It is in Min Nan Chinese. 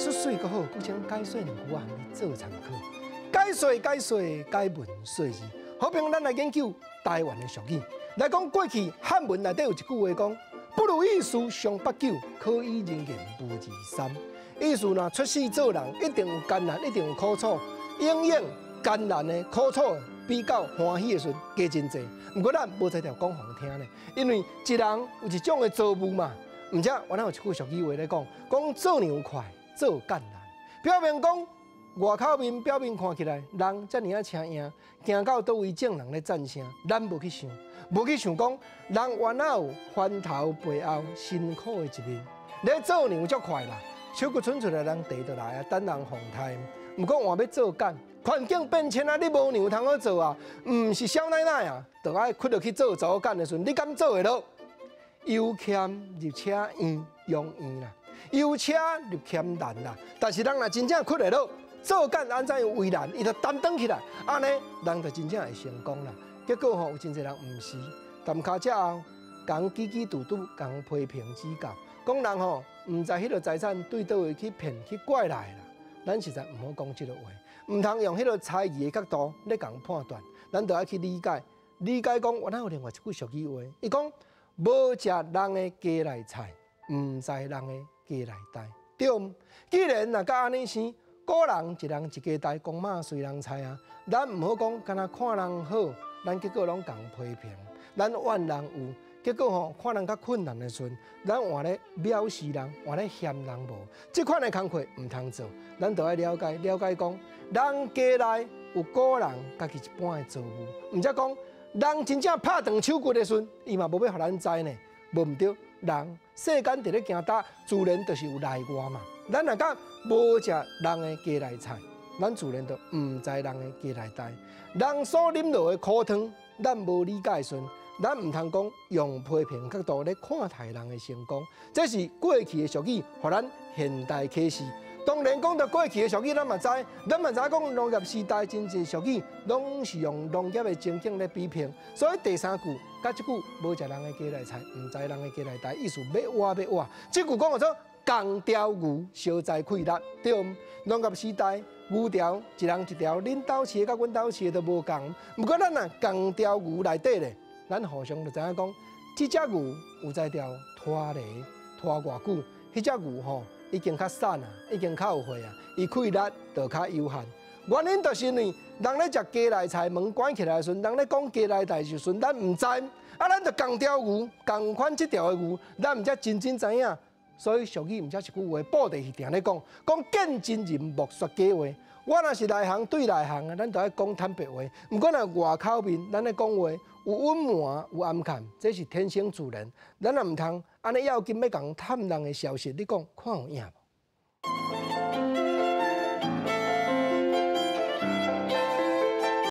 說水閣好，閣將解說兩句仔予你做參考。解說解說解文說字，好比咱來研究台灣的俗語，來講過去漢文內底有一句話講：不如意事常八九，可以人言無二三。意思若出世做人，一定有艱難，一定有苦楚，永遠艱難的苦楚比較歡喜的時陣加真濟。毋過咱無才調講予人聽呢，因為一人有一種的遭遇嘛。毋則原來有一句俗語話咧講，講做娘快，做繭難。表面講外口面表面看起來，人遮爾仔請贏，行到佗位眾人咧讚聲，咱無去想，無去想講人原來有翻頭背後辛苦的一面。咧做娘足快啦，手骨伸出來人提就來啊，等人奉刣。毋過換欲做繭，環境變遷啊，你無娘通好做啊，毋是少奶奶啊，就愛屈落去做查某繭的時陣，你敢做會落？由儉入奢易，容易啦；由奢入儉難啦。但是人若真正屈會落，做繭按怎樣為難，伊就擔當起來，按呢人就真正會成功啦。結果吼，有真濟人毋是，踮跤跡後，共叽叽嘟嘟，共批評指教，講人吼毋知彼个財產對佗位去騙去拐來啦。咱實在毋好講這个話，毋通用彼个猜疑的角度咧共判斷，咱著愛去理解，理解講原來有另外一句俗語話，伊講無食人的家內菜，毋知人的家內代。對毋？既然若佮按呢生，古人一人一家代，公媽隨人猜啊。咱毋好講，干焦看人好，咱結果攏共批評，咱怨人有，結果吼看人較困難的時陣，咱換咧藐視人，換咧嫌人無，這款的工課毋通做。咱著愛了解，了解講，人家內有古人家己一般的遭遇，毋則講人真正拍斷手骨的時陣，伊嘛無欲予咱知呢，無毋對。人世間佇咧行搭，自然就是有內外嘛。咱若敢無食人的家內菜，咱自然就毋知人的家內代。人所啉落的苦湯，咱無理解時陣，咱毋通講用批評角度咧看待人的成功。這是過去的俗語，予咱現代啟示。當然講著過去的俗語，咱嘛知，咱嘛知講農業時代真濟俗語，攏是用農業的情景咧比拼。所以第三句佮這句無食人的家內菜，毋知人的家內代，意思欲活欲活。這句講做仝條牛相載氣力，對毋？農業時代牛條一人一條，恁兜飼的佮阮兜飼的都無仝。毋過咱若仝條牛內底咧，咱互相就知影講，這隻牛有才調拖犁拖偌久，彼隻牛吼已經較瘦啊，已經較有歲啊，伊氣力就較有限。原因就是因為人咧食家內菜門關起來的時陣，人咧講家內代誌時陣，咱毋知，啊，咱就仝條牛，仝款這條的牛，咱毋才真真知影。所以俗語毋才一句話，布袋戲定咧講，講見真人莫說假話。我若是內行對內行啊，咱就愛講坦白話。毋過若外口面，咱咧講話有隱瞞有暗藏，這是天生自然。咱也毋通按呢要緊欲共探人的消息，你講看有影無？